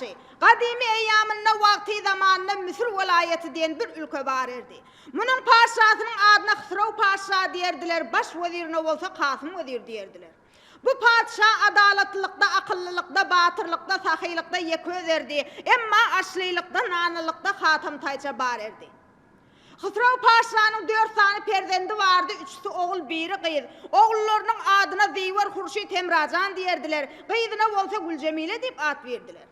ýagşy, gadymy eýýamynda wagty-zamanynda Müsür welaýaty diýen bir ülke bar erdi. Munuň patyşasynyň adyna Hysrow patyşa diýerdiler, baş wezirine bolsa Kasym wezir diýerdiler. Bu patyşa adalatlylykda, akyllylykda, batyrlykda, sahylykda ýeköz erdi, emma aşlylykda, nanlylykda Hatam taýça bar erdi. Hysrow patyşanyň dört sany perzendi bardy, üçüsi ogul, biri gyz. Ogullarynyň adyna Ziwer, Hurşyt, Hemrajan diýerdiler, gyzyna bolsa Güljemile diýip at berdiler.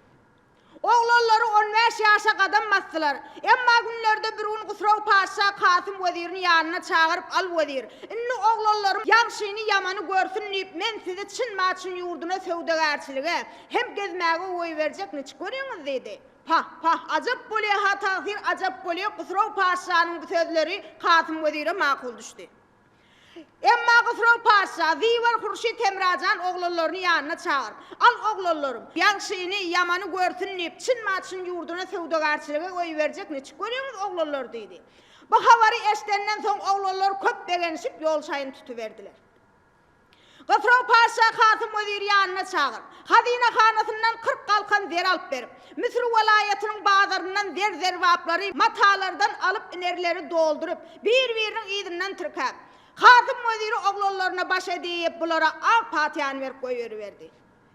Oglanlary on bäş ýaşa gadam basdylar. Emma günlerde bir gün Hysrow patyşa Kasym wezirini ýanyna çagyryp, Al wezir, indi oglanlarym ýagşyny-ýamany görsün diýip, men sizi Çyn-Maçyn ýurduna söwdagärçilige hem gezmäge goýberjek, niçik görýäňiz? diýdi. Pah, pah, ajap bolýa-ha tagsyr, ajap bolýa, Hysrow patyşanyň bu sözleri Kasym wezire makul düşdi. Emma Hysrow patyşa Ziwer, Hurşyt, Hemrajan oglanlaryny ýanyna çagyryp, Al, oglanlarym, ýagşyny, ýamany görsün diýip, Çyn-Maçyn ýurduna söwdagärçilige goýberjek, niçik görýäňiz, oglanlar? diýdi. Bu habary eşidenden soň oglanlar köp begenişip, ýol şaýyny tutuberdiler. Hysrow patyşa Kasym weziri ýanyna çagyryp, hazynahanasyndan 40 galkan zer alyp berip, Müsür welaýatynyň bazaryndan zer-zerbaplary matalardan alyp inerleri dolduryp, bir-biriniň yzyndan tirkäp, Kasym weziri oglanlaryna baş edip, bulara ak patyýany berip goýberiberdi.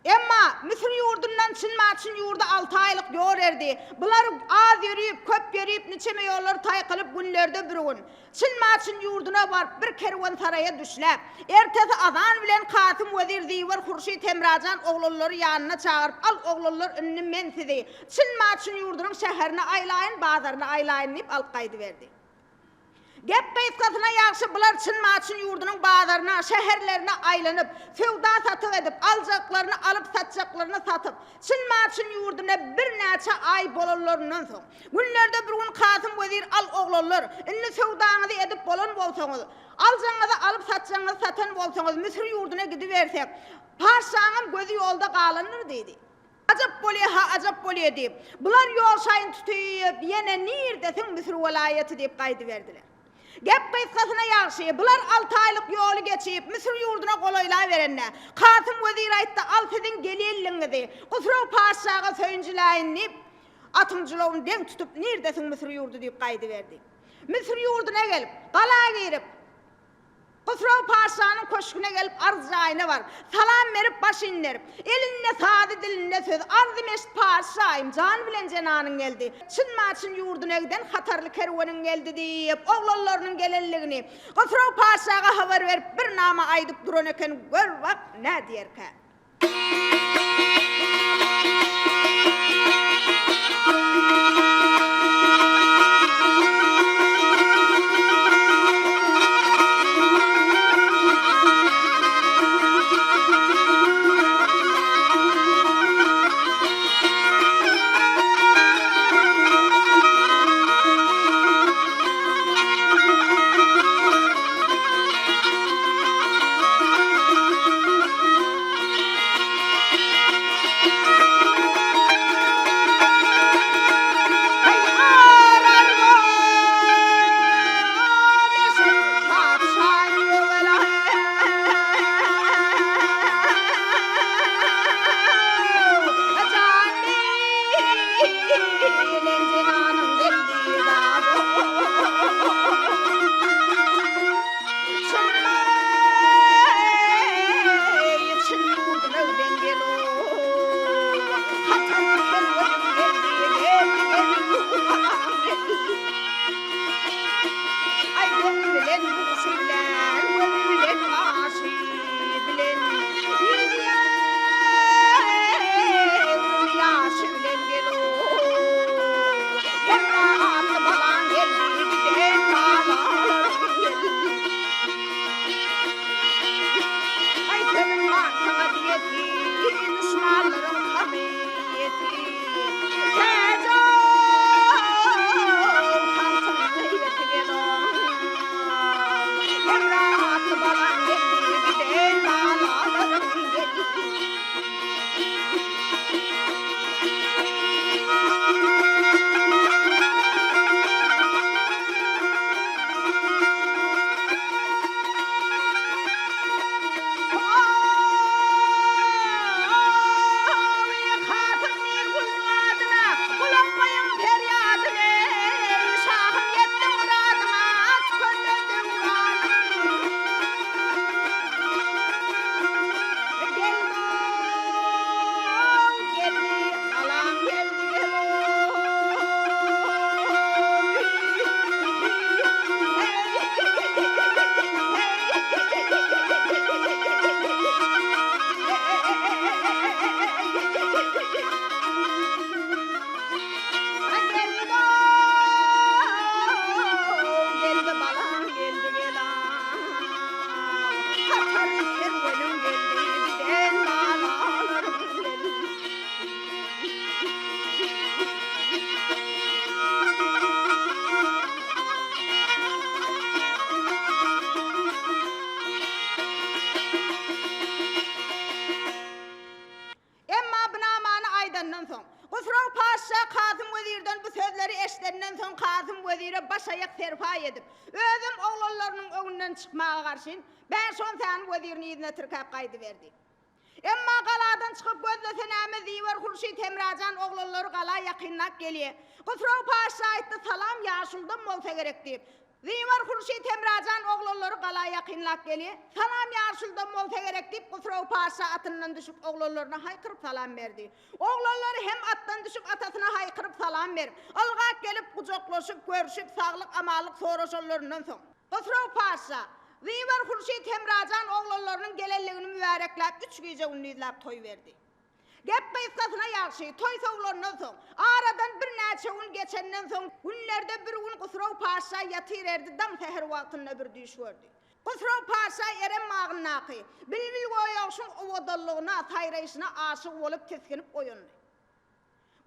Emma Müsür ýurdundan Çyn-Maçyn ýurda alty aýlyk ýol erdi. Bular az ýörüp, köp ýörüp, niçeme ýollar taý kylyp, günlerde bir gün Çyn-Maçyn ýurduna baryp, bir kerwensaraýa düşläp, ertesi azan bilen Kasym wezir Ziwer Hurşyt Hemrajan oglanlary ýanyna çagyryp, Al, oglanlar, indi men sizi Çyn-Maçyn ýurdunyň şäherine aýlaýyn, bazaryna aýlaýyn diýip alyp gaýdyberdi. Gep gysgasyna ýagşy bular Çyn-Maçyn ýurdunyň bazaryna, şäherlerine aýlanyp, söwda-satyk edip, aljaklaryny alyp, satjaklaryny satyp, Çyn-Maçyn ýurdunda birnäçe aý bolanlaryndan soň, günlerde bir gün Kasym wezir Al oglanlar, indi söwdaňyzy edip bolan bolsaňyz, aljaňyzy alyp, satjaňyzy satan bolsaňyz, Müsür ýurduna gidibersek, patyşaňam gözi ýolda galandyr diýdi. Ajap bolýa-ha, ajap bolýa diýip, bular ýol şaýyny tutup, ýene nirdesiň Müsür welaýaty diýip gaýdyberdiler. Gep gysgasyna ýagşy, bular alty aýlyk ýoly geçip, Müsür ýurduna golaýlaberende, Kasym wezir aýtdy, Al siziň gelinligiňizi, Husrow patyşaga söýünjiläýin diýip, atyň jylawyny deň tutup, nirdesiň Müsür ýurdy diýip gaýdyberdi. Müsür ýurduna gelip, gala girip, Hysrow patyşanyň köşgüne gelip, arz jaýyna baryp, salam berip, baş inderip, elinde sazy, dilinde sözi, arzym eşit, patyşaýym, jan bilen jenanyň geldi, Çyn-Maçyn ýurduna giden hatarly kerweniň geldi diýip, oglanlarynyň gelenligini Hysrow patyşaga habar berip, bir nama aýdyp duran eken, gör bak, nä diýerkä. Baş-aýak serpaý edip, özem oglanlarynyň öňünden çykmaga garşyn, bäş-on sany wezirini yzyna tirkäp gaýdyberdi. Emma galadan çykyp gözlese näme, Ziwer Hurşyt Hemrajan oglanlary gala ýakynlap gelýä. Hysrow patyşa aýtdy, Salam ýaşuludan bolsa gerek diýip. Ziwer Hurşyt Hemrajan oglanlary gala ýakynlap gelýä. Salam ýaşuludan bolsa gerek diýip, Hysrow patyşa atyndan düşüp oglanlaryna haýkyryp salam berdi. Oglanlary hem atdan düşüp atasyna haýkyryp salam berip, ylgap gelip gujaklaşyp, görşüp, saglyk-amanlyk soraşanlaryndan soň. Hysrow patyşa, Ziwer Hurşyt Hemrajan oglanlarynyň gelenligini mübärekläp üç gije-gündizläp toý berdi. Gep gysgasyna ýagşy, toý sowlandan soň, aradan birnäçe gün geçenden soň, günlerde bir gün Hysrow patyşa ýatyr erdi, daň säher wagtynda bir düýş gördi. Hysrow patyşa Erem bagyndaky bilbilgöýagşyň owadanlygyna, saýraýşyna aşyk bolup tisginip oýandy.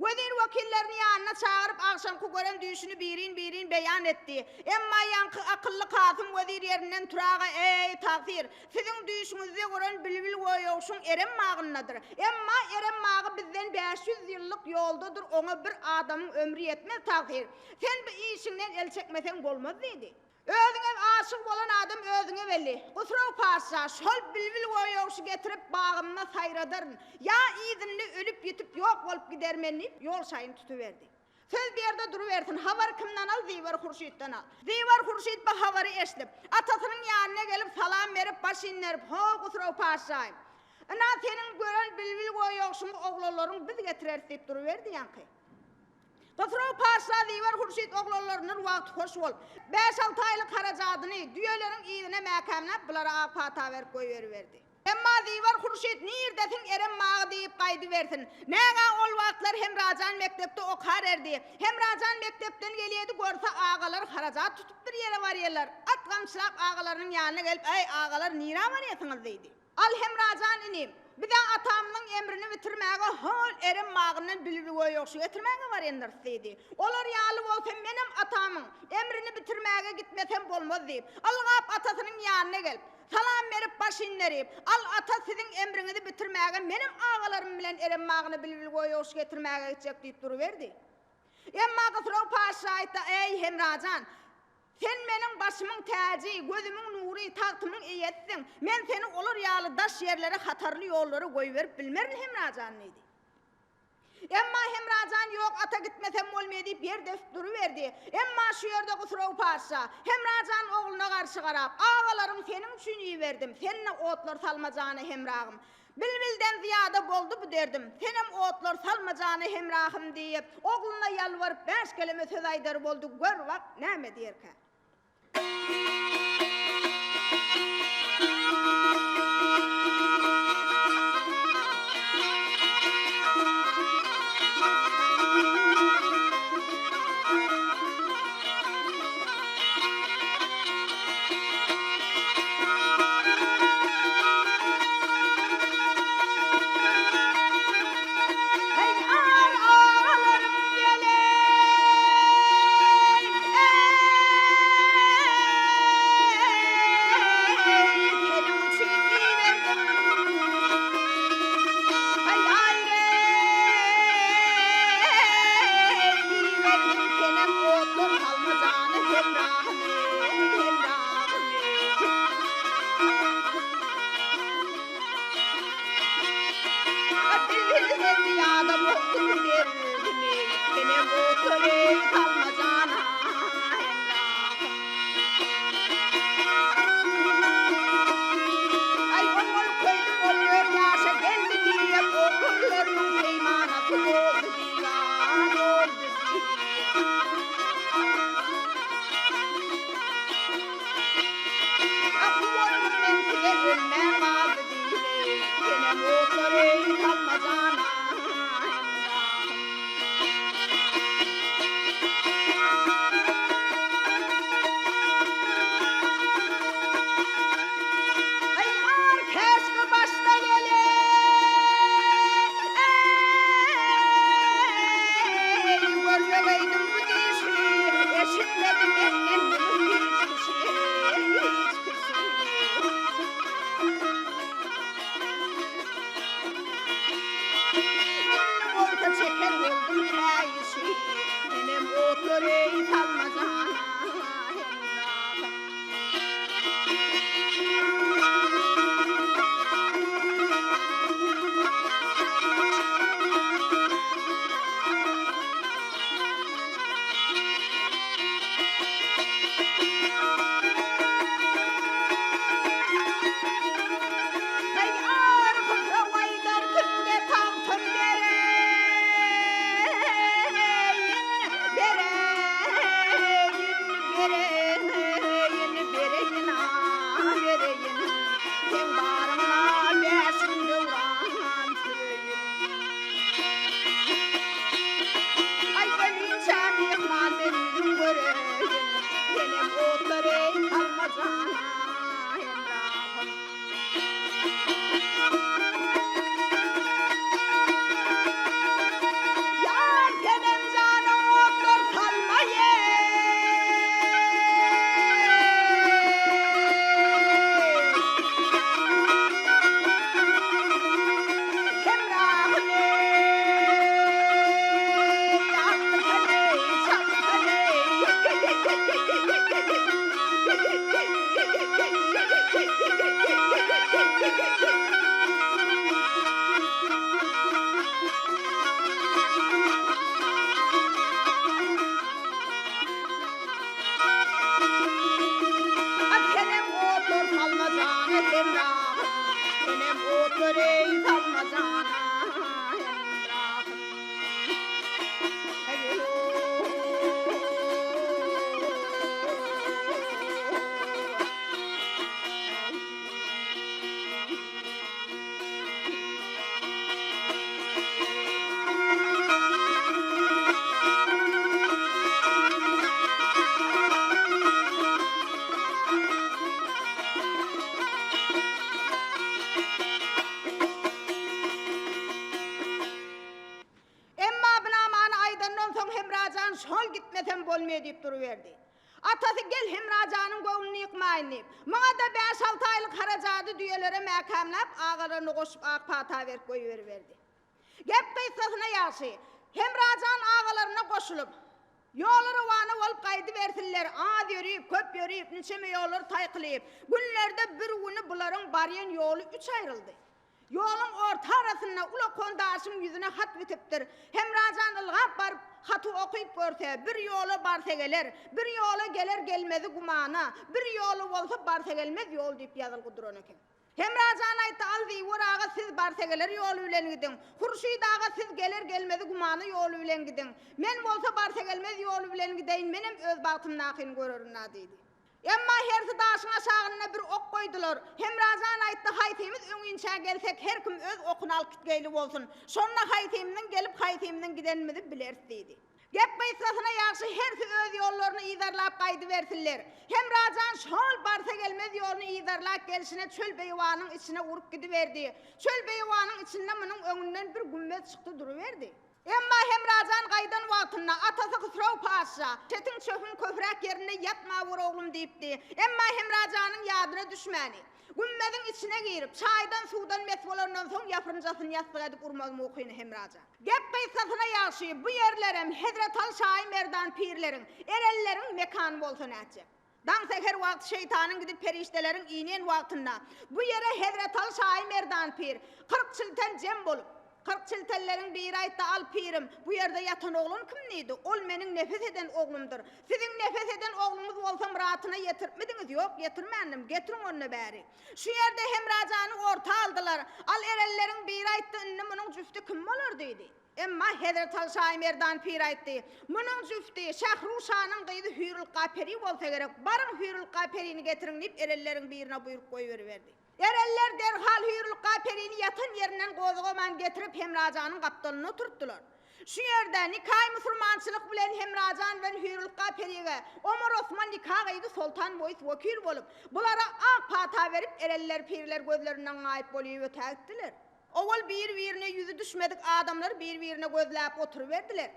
Wezir-wekillerini ýanyna çagyryp, agşamky gören düýşüni birin-birin beýan etdi. Emma ýaňky akylly Kasym wezir ýerinden turaga, Eý, tagsyr, siziň düýşüňizde gören bilbilgöýegşiň Erem bagyndadyr. Emma Erem bagy bizden 500 ýyllyk ýoldadyr, oňa bir adamyň ömri ýetmez, tagsyr. Sen bu işiňden el çekmeseň bolmaz diýdi. Özüňe aşyk bolan adam özüňe belli. Husrow patyşa, şol bilbil goýagşy getirip bagymda saýradaryn, ýa yzynda ölüp-ýitip ýok bolup gidermen diýip, ýol şaýyny tutuberdi. Söz bu ýerde durubersin, habary kimden al, Ziwer Hurşytdan al. Ziwer Hurşyt bu habary eşidip, atasynyň ýanyna gelip, salam berip, baş inderip, How, Husrow patyşaýym! Ynha, seniň gören bilbil goýagşyňy oglanlaryň biz getireris diýip duruberdi ýaňky. Hysrow patyşa Ziwer Hurşyt oglanlaryndan wagty hoş bolup, bäş-alty aýlyk harajadyny düýeleriň yzyna mäkämläp, bulara ak pata berip goýberiberdi. Emma Ziwer Hurşyt nirdesiň Erem bagy diýip gaýdybersin. Näge ol wagtlar Hemrajan mekdepde okar erdi. Hemrajan mekdepden gelýedi, görse agalary harajat tutup bir ýere barýarlar. At gamçylap agalarynyň ýanyna gelip, Äý, agalar, nirä barýasyňyz? diýdi. Al Hemrajan inim, biz-ä atamyzyň emrini bitirmäge hol Erem bagyndan bilbilgöýegşi getirmäge barýandyrys diýdi. Olar ýaly bolsa menem atamyň emrini bitirmäge gitmesem bolmaz diýip, ylgap atasynyň ýanyna gelip, salam berip baş inderip, Al ata siziň emriňizi bitirmäge menem agalarym bilen Erem bagyna bilbilgöýegşi getirmäge gitjek diýip duruberdi. Emma Hysrow patyşa aýtdy, Eý, Hemrajan! Sen meniň başymyň täji, gözümiň nury, tagtymyň eýesisiň. Men seni olar ýaly daş ýerlere, hatarly ýollara goýberip bilmerin, Hemrajan, diýdi. Emma Hemrajan ýok, ata gitmesem bolmaýar diýip, ýer depip duruberdi. Emma şu ýerde Hysrow patyşa, Hemrajan ogluna garşy garap, Agalaryň seniň üçin iberdim, sen-de otlar salma jana hemrahym. Bilbilden zyýada boldy bu derdim, Senem otlar salma jana hemrahym diýip, ogluna ýalbaryp bäş keleme söz aýdar boldy, gör bak, näme diýerkä. Hemrahym. Ýar senem jana otlar salma eý. Hemrahym eý, alsana eý, çalsana eý. Senem otlar salma jana Hemrahym, Senem otlar eý salma jana Hemrahym. Emma bu namany aýdandan soň Hemra jan şol gitmesem bolmaýa diýip duruberdi. Atasy gel Hemra janyň göwnüni ýykmaýyn diýip, muňa-da bäş-alty aýlyk harajady düýelere mäkämläp, agalaryny goşup ak pata berip goýberiberdi. Gep gysgasyna ýagşy, Hemra jan agalaryna goşulyp, ýola rowana bolup gaýdybersinler, az ýörüp, köp ýörüp, niçeme ýollar taý kylyp, günlerde bir güni bularyň barýan ýoly üç aýryldy. Ýoluň orta arasynda ulakan daşyň ýüzüne hat bitipdir. Hemra jan ylgap baryp, haty okyp görse, bir ýola barsa geler, bir ýola geler gelmezi gumana, bir ýola bolsa barsa gelmez ýol diýip ýazylgy duran eken. Hemra jan aýtdy, Al Ziwar aga siz barsa geler ýoly bilen gidiň. Hurşyt aga siz geler gelmezi gumana ýoly bilen gidiň. Men bolsa barsa gelmez ýoly bilen gideýin, menem öz bagtymdakyny görerin-a diýdi. Emma hersi daşyň aşagynda bir ok goýdular. Hemra jan aýtdy, Haýsymyz öňinçä gelsek, her kim öz okuny alyp gitgeýli bolsun. Şonda haýsymyzyň gelip, haýsymyzyň gidenimizi bileris diýdi. Gep gysgasyna ýagşy, hersi öz ýollaryny yzarlap gaýdybersinler. Hemra jan şol barsa-gelmez ýoluny yzarlap gelşine çöl-beýewanyň içine urup gidiberdi. Çöl-beýewanyň içinde munuň öňünden bir gümmez çykdy duruberdi. Emma Hemrajan gaýdan wagtynda atasy Hysrow patyşa, Çetiň çöpüň köpräk ýerinde ýatmawur oglum diýipdi. Emma Hemrajanyň ýadyna düşmäni. Gümmeziň içine girip, çaýdan-suwdan mes bolandan soň ýapynjasyny ýassyk edip urmazmy ukyny Hemrajan. Gep gysgasyna ýagşy, bu ýerlerem Hezretaly Şaýy Merdan pirleriň, erelleriň mekany bolsa nätjek. Daň säher wagty şeýtanyň gidip perişdeleriň inen wagtynda, bu ýere Hezretaly Şaýy Merdan pir, 40 çilten jem bolup, 40 çiltenleriň biri aýtdy, Al pirim, bu ýerde ýatan oglan kim diýdi, ol meniň nefes eden oglumdyr. Siziň nefes eden ogluňyz bolsa myratyna ýetiripmidiňiz, ýok, ýetirmändim, getiriň onda bäri. Şu ýerde Hemrajany orta aldylar. Al erenleriň biri aýtdy, indi munuň jüfti kim bolar diýdi. Emma Hezretaly Şaýymerdan pir aýtdy, Munuň jüfti Şähru şanyň gyzy Hüýrlukga peri bolsa gerek, baryň Hüýrlukga perini getiriň diýip, erenleriň birine buýruk goýberiberdi. Erenler derhal Hüýrlukga perini ýatan ýerinden gozgaman getirip, Hemrajanyň gapdalynda oturtdylar. Şu ýerde nikaýy musulmançylyk bilen Hemrajan bilen Hüýrlukga perige Omar Osman nika gyýdy, Soltan Boýus wekil bolup, bulara ak pata berip, erenler pirler gözlerinden gaýyp bolýup ötägitdiler. Owal bir-birine ýüzi düşmedik adamlar bir-birine gözläp oturyberdiler.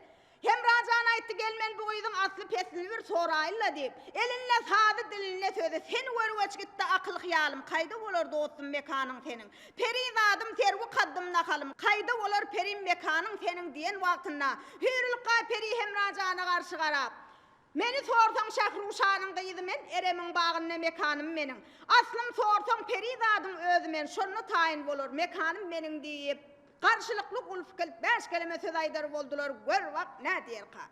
Hemra jan aýtdy, Gel men bu gyzyň asly-peslini bir soraýyn-la diýip, elinde sazy, dilinde sözi, Seni görgeç gitdi akyl-hyýalym, Kaýda bolar dostum mekanyň seniň? Perizadym, serwi kaddym nahalym, Kaýda bolar perim mekanyň seniň diýen wagtynda, Hüýrlukga peri Hemra jana garşy garap, Meni sorsaň Şähruşanyň gyzy men, Eremiň bagynda mekanym meniň. Aslym sorsaň perizadyň özi men, Şonda taýyn bolar mekanym meniň diýip, garşylykly gulp-kilt bäş keleme söz aýdar boldular, gör bak nä diýerka.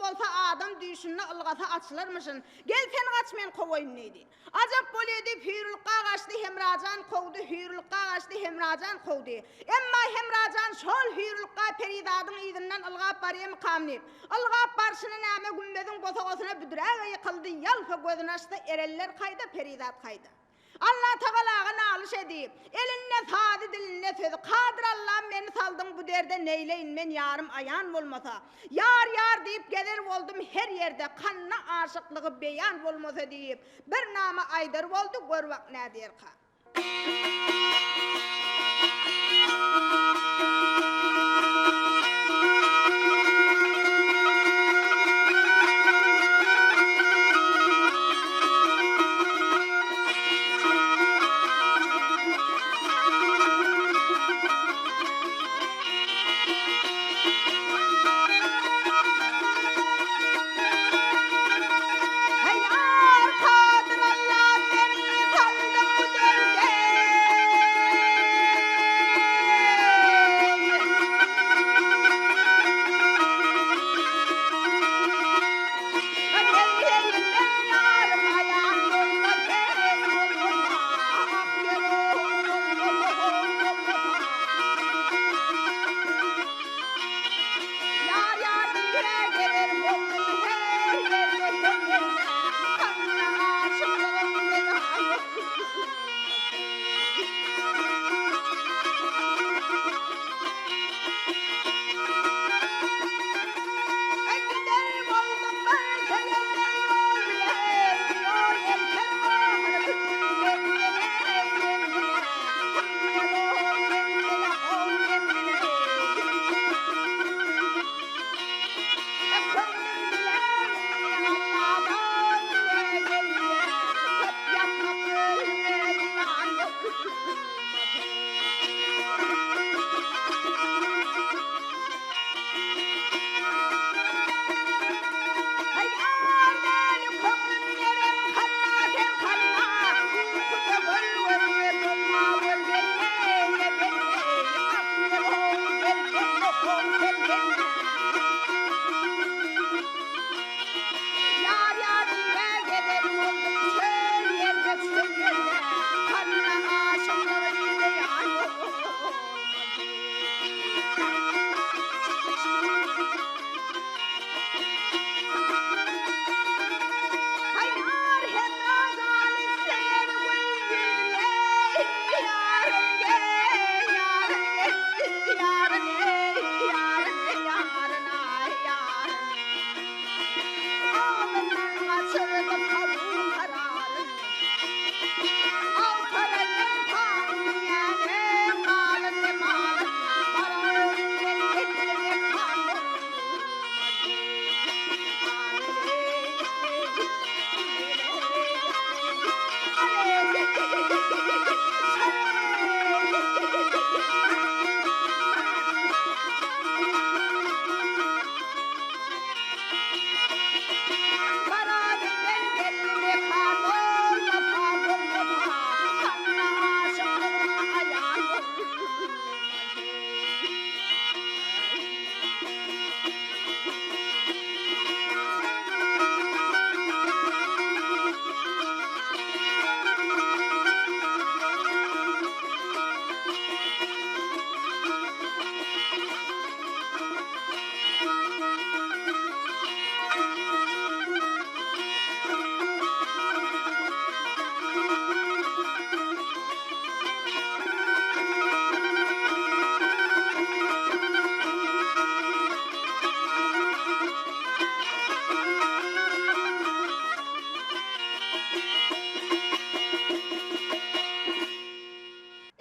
bolsa adam düýşünde ylgasa açylarmyşyn. Gel sen gaç men kowaýyn diýdi. Ajap bolýa diýip Hüýrlukga gaçdy, Hemrajan kowdy, Hüýrlukga gaçdy, Hemrajan kowdy. Emma Hemrajan şol Hüýrlukga perizadyň yzyndan ylgap barýamykam diýip, ylgap barşyna näme gümmeziň bosagasyna büdräge ýykyldy, ýalpa gözüni açsa erenler kaýda, perizat kaýda. Allatagalaga nalyş edip, elinde sazy, dilinde sözi, Kadyr Allam meni saldyň bu derde neýleýin men ýarym aýan bolmasa. Ýar ýar diýip gezer boldum her ýerde, Kanna aşyklygy beýan bolmasa diýip, bir nama aýdar boldy, gör bak näderka. Heý, arkadyr Allam meni saldyň bu derde.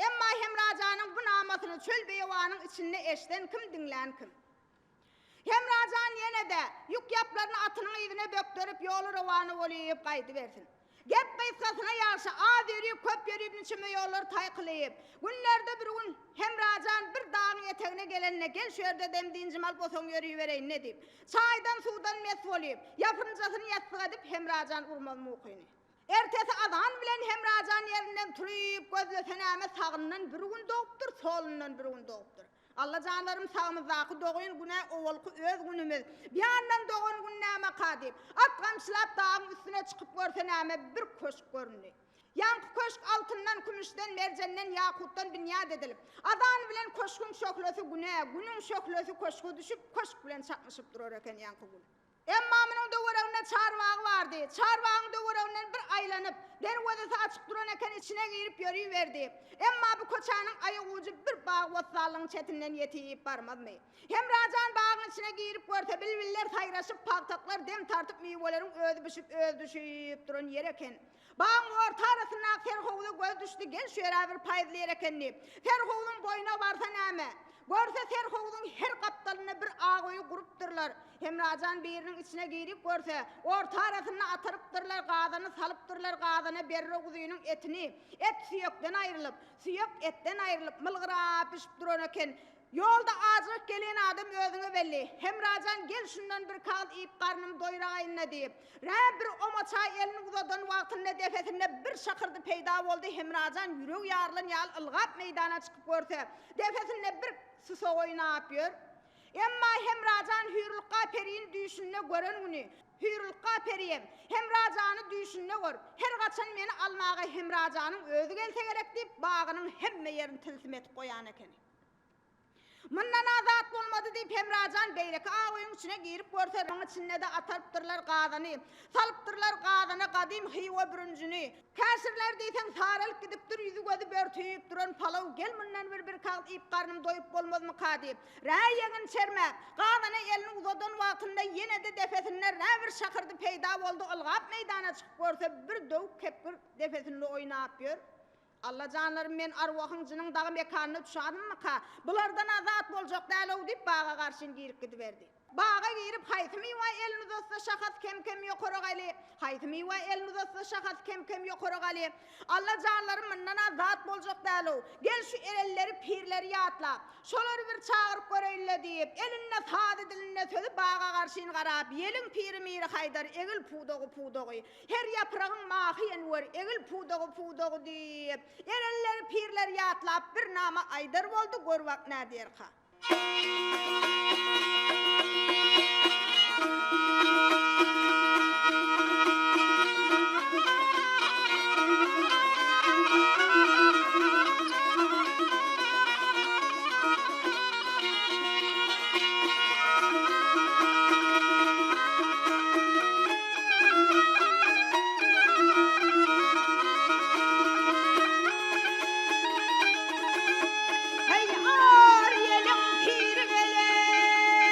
Emma Hemrajanyň bu namasyny çöl-beýewanyň içinde eşden kim, diňlän kim? Hemrajan ýene-de, ýük-ýaplaryny atynyň yzyna bökderip, ýoly rowana bolýup gaýdybersin. Gep gysgasyna ýagşy, az ýörüp, köp ýörüp niçeme ýollar taý kylyp, günlerde bir gün Hemrajan bir dagyň etegine gelende, gel şu ýerde dem-dynjymy alyp osoň ýöribereýin-le diýip, çaýdan-suwdan mes bolýup, ýapynjasyny ýassyk edip, Hemrajan urmaz mukyny. Ertesi azan bilen Hemrajan ýerinden turyp, gözlese näme, sagyndan bir gün dogupdyr, solundan bir gün dogupdyr. Alla janlarym sagymyzdaky dogyn güne owalky öz günümiz, biýandan dogan gün nämeka diýip, at gamçylap dagyň üstüne çykyp görse näme bir köşk göründi. Ýaňky köşk altyndan, kümüşden, merjenden, ýakutdan binýat edilip, azan bilen köşgüň şöhlesi güne, günüň şöhlesi köşge düşüp, köşk bilen çaknyşyp durar eken ýaňky gün. Emma munuň töwereginde çarbagy bardy. Çarbagyň töwereginden bir aýlanyp, derwezesi açyk duran eken içine girip ýöriberdi. Emma bu köçäniň aýagujy bir bag-bossanlygyň çetinden ýetip barmazmy? Hemra jan bagyň içine girip görse, bilbiller saýraşyp, pagtaklar dem tartyp, miweleriň özi bişip, özi düşüp duran ýeri eken. Bagyň orta arasyndaky serhowza göz düşdi, gel şu ýere bir paýzly ýer eken diýip. Serhowzuň boýuna barsa näme? Görse serhowzuň her gapdalynda bir ak öýi gurupdyrlar. Hemrajan biriniň içine girip görse, orta arasynda atyrypdyrlar, gazany salypdyrlar, gazana berre guzynyň etini, et süýekden aýrylyp, süýek etden aýrylyp, mylgyrap bişip duran eken. Ýolda ajygyp gelen adam özüňe belli. Hemrajan gel şundan bir kagyz iýip garnym doýragaýynda diýip, Rä bir omaça elini uzadan wagtynda depesinde bir şakyrdy peýda boldy, Hemrajan ýüregi ýarylan ýaly ylgap meýdana çykyp görse, depesinde bir susak oýnap ýör. Emma Hemrajan Hüýrlukga perini düýşünde gören güni, Hüýrlukga periem Hemrajany düýşünde görüp, her gaçan meni almaga Hemrajanyň özi gelse gerek diýip, bagynyň hemme ýerini tilsim etip goýan ekeni. Mundan-a zat bolmady diýip, Hemrajan beýleki aw öýüň içine girip görse, onuň içinde-de atarypdyrlar gazany, salypdyrlar gazana gadym Hywa bürünjini. Käşirler diýseň saralyp gidipdir, ýüzi-gözi börtüp duran palaw, gel mundan bir bir kagyz iýip garnym doýup bolmazmyka diýip, rä ýeňini çermäp, gazana elini uzadan wagtynda ýene-de depesinde rä bir şakyrdy peýda boldy, ylgap meýdana çykyp görse, bir döwük kepgir depesinde oýnap ýör. Alla janlarym men arwahyň jynyň dagy mekanyna düşadymmyka? Bulardan-a zat boljak däl-ow diýip baga garşyn girip gidiberdi. Baga girip haýsy miwä elini uzatsa şahasy kem-kem ýokary galy, haýsy miwä elini uzatsa şahasy kem-kem ýokary galy. Alla janlarym mundan-a zat boljak däl-ow. Gel şu erelleri, pirleri ýatlap, şolary bir çagyryp göreýin-le diýip, elinde sazy, dilinde sözi baga garşyn garap, ýeliň piri Miri Haýdar, egil pudagy pudagy. Her ýapragyň mahy enwer, egil pudagy pudagy diýip, erenleri, pirleri ýatlap bir nama aýdar boldy, gör bak nädýerka. Heý, ar ýeliň piri gelen.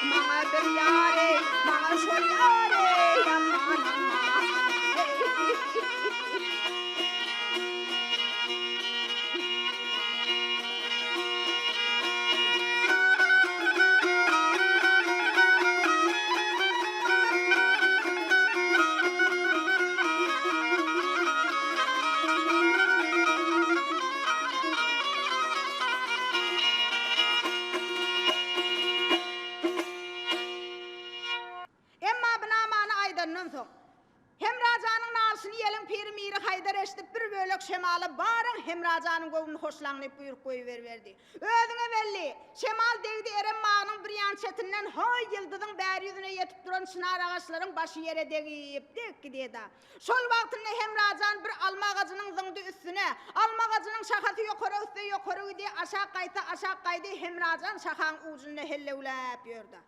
Maňa bir ýar eý, maňa şol ýar eý, aman aman eý. Emma bu namany aýdandan soň, Hemra janyň nalyşyny ýeliň piri Miri Haýdar eşidip, bir bölek şemala Baryň, Hemra janyň göwnüni hoşlaň diýip buýruk goýuberiberdi. Özüňe belli, şemal degdi Erem bagynyň bir ýan çetinden hoý ýyldyzyň bäri ýüzüne ýetip duran çynar agaçlaryň başy ýere degip, degip gidýär-de. Şol wagtynda Hemra jan bir alma agajynyň zyňdy üstüne. Alma agajynyň şahasy ýokary össe ýokary gidýär, aşak gaýtsa aşak gaýdy, Hemra jan şahaň ujunda hellewläp ýördi.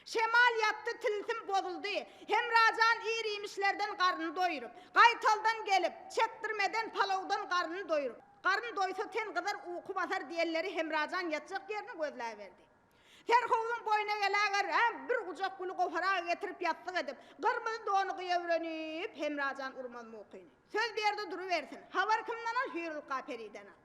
Şemal ýatdy, tilsim bozuldy. Hemra jan ir-iýmişlerden garnyny doýuryp, gaýtaldan gelip, çekdirmeden, palawdan garnyny doýuryp, garyn doýsa ten gyzar, uky basar diýenleri Hemra jan ýatjak ýerini gözläberdi. Serhowzuň boýuna gelägerem, bir gujak güli goparaga getirip ýassyk edip, gyrmyzy dony gyýa bürenip, Hemra jan urmazmy ukyny. Söz bu ýerde durubersin. Habar kimden al, Hüýrlukga periden al.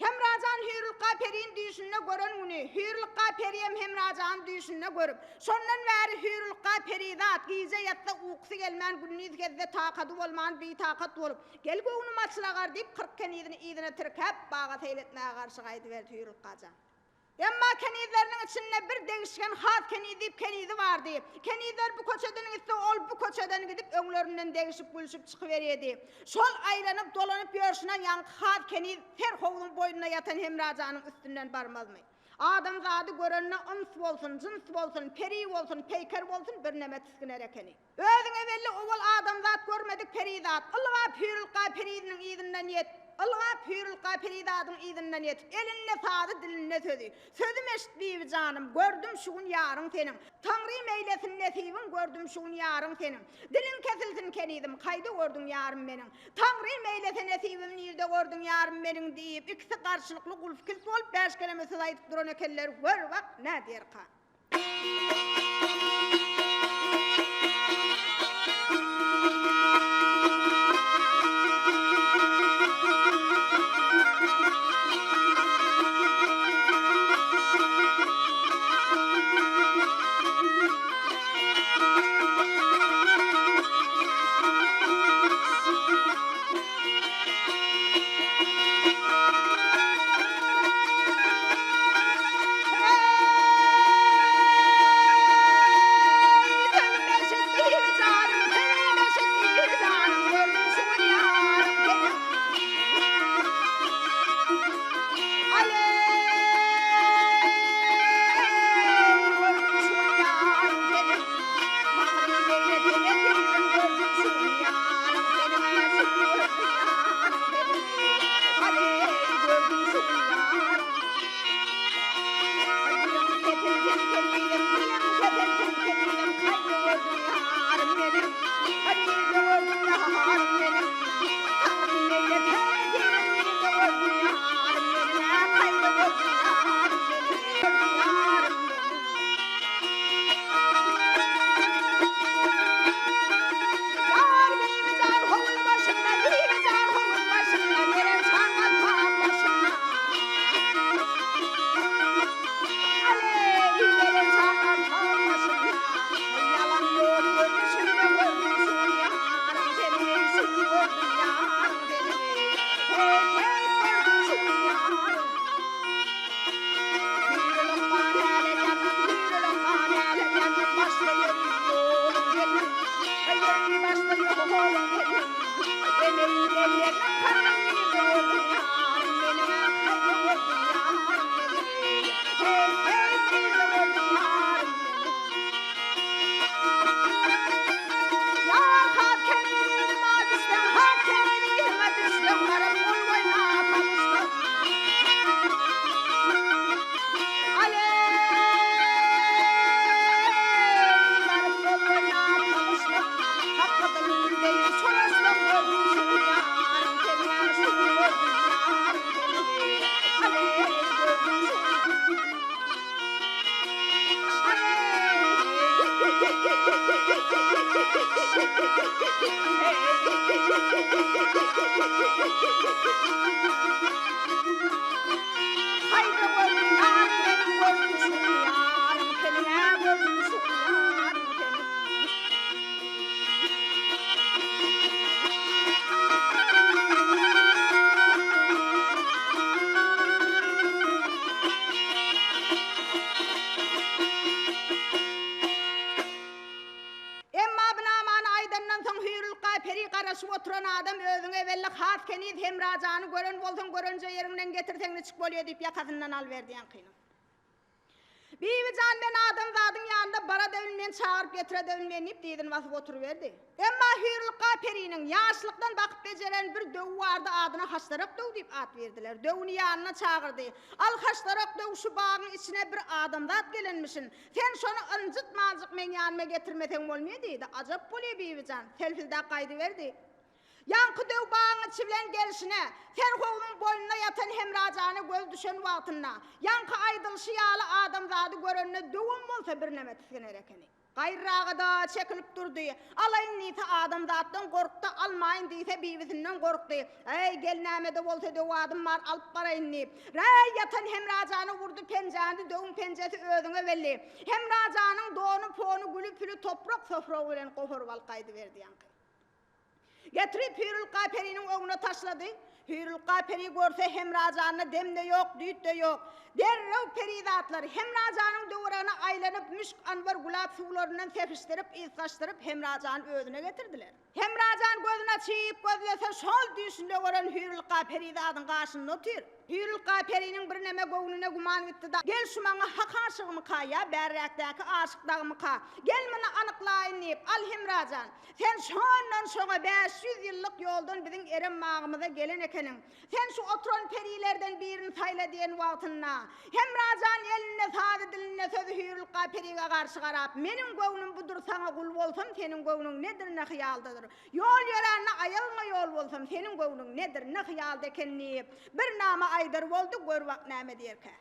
Hemrajan Hüýrlukga perini düýşünde gören güni, Hüýrlukga periem Hemrajany düýşünde görüp, şondan bäri Hüýrlukga perizat, gije ýatsa ukusy gelmän, gündiz gezse takady bolman, bitakat bolup, Gel göwnüm açylagar diýip, 40 kenizini yzyna tirkäp, baga seýil etmäge garşy gaýdyberdi Hüýrlukgajan. Emma kenizleriniň içinde bir degişgen has keniz diýip kenizi bardy. Kenizler bu köçeden gitse, ol bu köçeden gidip, öňlerinden degişip-gülşüp çykyberýärdi. Şol aýlanyp-dolanyp ýörşüne ýaňky has keniz ser howzuň boýunda ýatan Hemrajanyň üstünden barmazmy? Adamzady görende yns bolsun, jyns bolsun, peri bolsun, peýker bolsun birneme tisginer ekeni. Özüňe belli owal adamzat görmedik perizat, ylgap hüýrlukga periziniň yzyndan ýet, ylgap hüýrlukga perizadyň yzyndan ýetip, elinde sazy, dilinde sözi. Sözüm eşit bibi janym, gördüm şu gün ýaryň seniň. Taňrym eýlesin nesibiň, gördüm şu gün ýaryň seniň. Diliň kesilsin kenizim, kaýda gördüň ýarym meniň. Taňrym eýlese nesibim, nirde gördüň ýarym meniň diýip, ikisi garşylykly gulp-kilt bolup, bäş keleme söz aýdyp duran ekenler, gör bak, nädýerka. Haýda gördüm ýarym meniň görnüşim ýarym seniň-ä görnüşiň ýarym seniň. Emma bu namany aýdandan soň Hüýrlukga peri garaşyp oturan adam özüňe belli has keniz Hemrajany gören bolsaň görenje ýeriňden getirseň niçik bolýa diýip ýakasyndan alyberdi ýaňkynyň. Bibijan men adamzadyň ýanyna bara-da bilmen çagyryp getire-de bilmen diýip dyzyny basyp oturyberdi. Emma Hüýrlukga periniň ýaşlykdan bakyp bejeren bir döwi bardy adyna Haşdarak döw diýip at berdiler. Döwüni ýanyna çagyrdy. Al Haşdarak döw şu bagyň içine bir adamzat gelenmişin. Sen şony ynjytmanjyk meň ýanyma getirmeseň bolmyýa diýdi. Ajap bolýa Bibijan. Selfildak gaýdyberdi. Ýaňky döw bagyň içi bilen gelşine, serhowzuň boýnuna ýatan Hemrajana göz düşen wagtynda, ýaňky aýdylyşy ýaly adamzady görende döwem bolsa birneme tisginer ekeni. Gaýraga-da çekilip durdy. Alaýyn diýse adamzatdan gorkdy, almaýyn diýse bibisinden gorkdy. Äý, gel näme-de bolsa döw adym bar, alyp baraýyn diýip, Räý ýatan Hemrajana urdy penjäni, döwüň penjesi özüňe belli. Hemrajanyň dony-pony, güli-püli toprak-sofragy bilen goparyp alyp gaýdyberdi ýaňky. Getirip Hüýrülka periniň öňüne taşlady. Hüýrülka peri görse Hemrajanda dem-de ýok, düýt-de ýok. Derrew perizatlar Hemrajanyň töweregine aýlanyp, müşk-anbar gülap suwlaryndan sepişdirip, ysgaşdyryp Hemrajany özüne getirdiler. Hemrajan gözüni açyp gözlese, şol düýşünde gören Hüýrlukga perizadyň gaşynda otyr. Hüýrlukga periniň birneme göwnüne güman gitdi-de, Gel şu maňa hak aşygymyka ýa bärräkdäki aşyk dagymyka? Gel muny anyklaýyn diýip, Al Hemrajan, sen şondan şoňa 500 ýyllyk ýoldan biziň Erem bagymyza gelen ekeniň. Sen şu oturan perilerden birini saýla diýen wagtynda, Hemrajan elinde sazy, dilinde sözi Hüýrlukga perige garşy garap, Meniň göwnüm budur, saňa gul bolsam, seniň göwnüň nedir, ne hyýaldadyr? Ýol ýörände aýagyňa ýol bolsam, seniň göwnüň nedir, ne hyýalda eken diýip, bir nama aýdar boldy, gör bak näme diýerkä.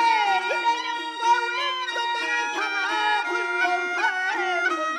Heý, meniň göwnüm budur, saňa gul bolsam.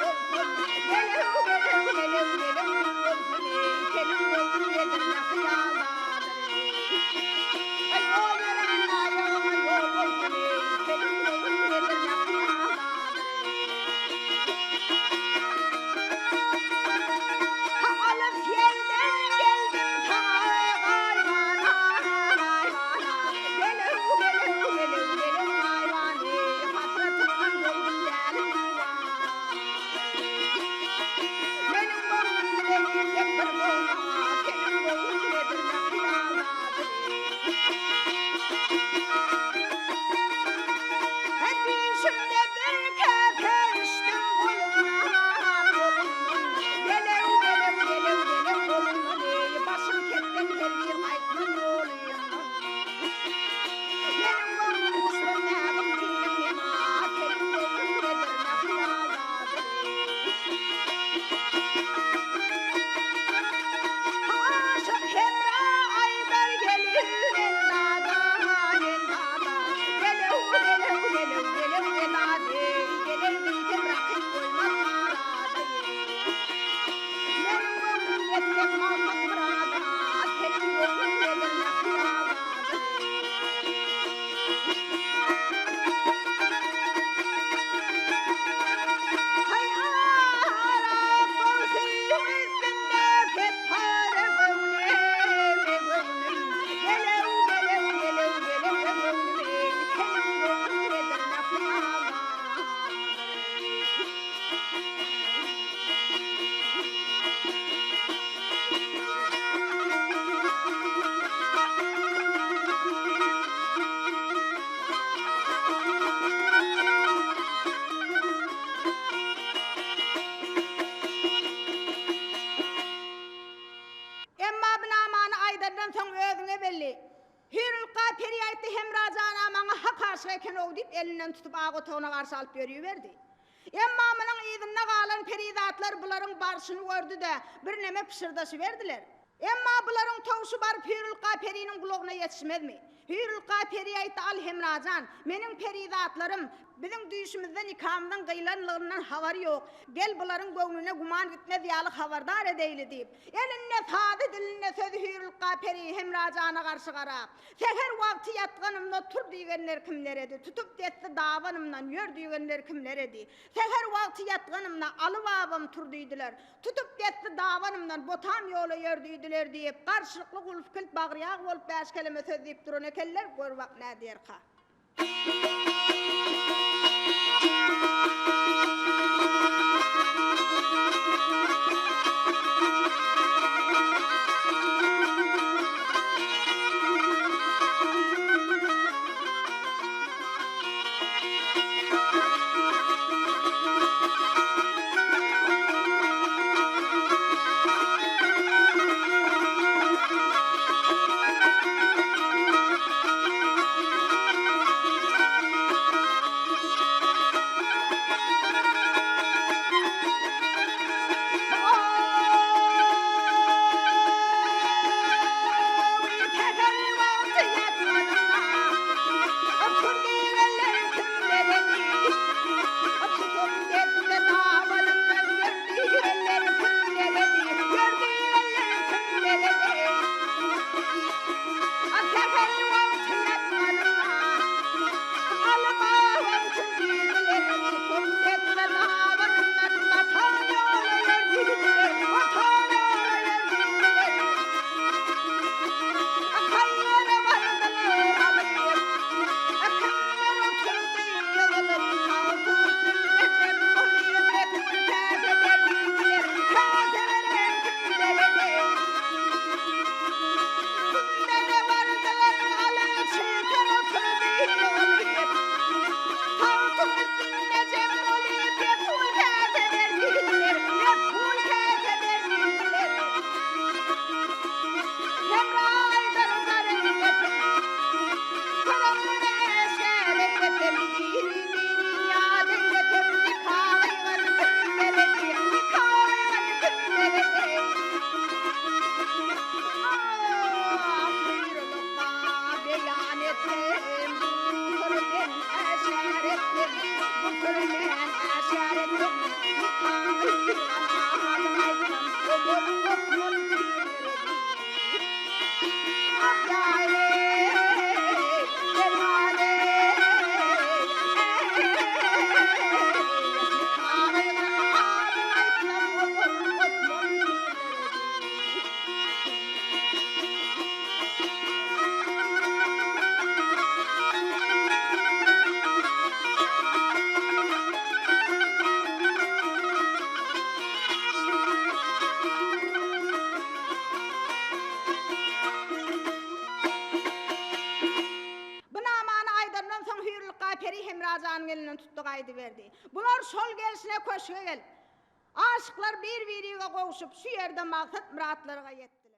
aşyk eken-ow diýip, elinden tutup ak otagyna garşy alyp ýöriberdi. Emma munuň yzynda galan perizatlar bularyň barşyny gördü-de, birneme pyşyrdaşyberdiler. Emma bularyň towşy baryp Hüýrlukga periniň gulagyna ýetişmezmi? Hüýrlukga peri aýtdy, Al Hemra jan, meniň perizatlarym, biziň düýşümizde nikamyzyň gyýlanlygyndan habary ýok. Gel bularyň göwnüne güman gitmez ýaly habardar edeýli diýip, elinde sazy, dilinde sözi Hüýrlukga peri Hemra jana garşy garap, Säher wagty ýatganymda tur diýgenler kimler edi, tutup desti dabanymdan ýör diýgenler kimler edi. Säher wagty ýatganymda Aly babam tur diýdiler. Tutup desti dabanymdan botam ýola ýör diýdiler diýip, garşylykly gulp-kilt bagryýag bolup bäş keleme söz diýip duran ekenler, gör bak nädýerka. Bu namany aýdandan soň Hüýrlukga peri Hemra janyň elinden tutdy gaýdyberdi. Bular şol gelşine köşge gelip, aşyklar bir-birige gowşup, şu ýerde maksat-myratlaryga ýetdiler.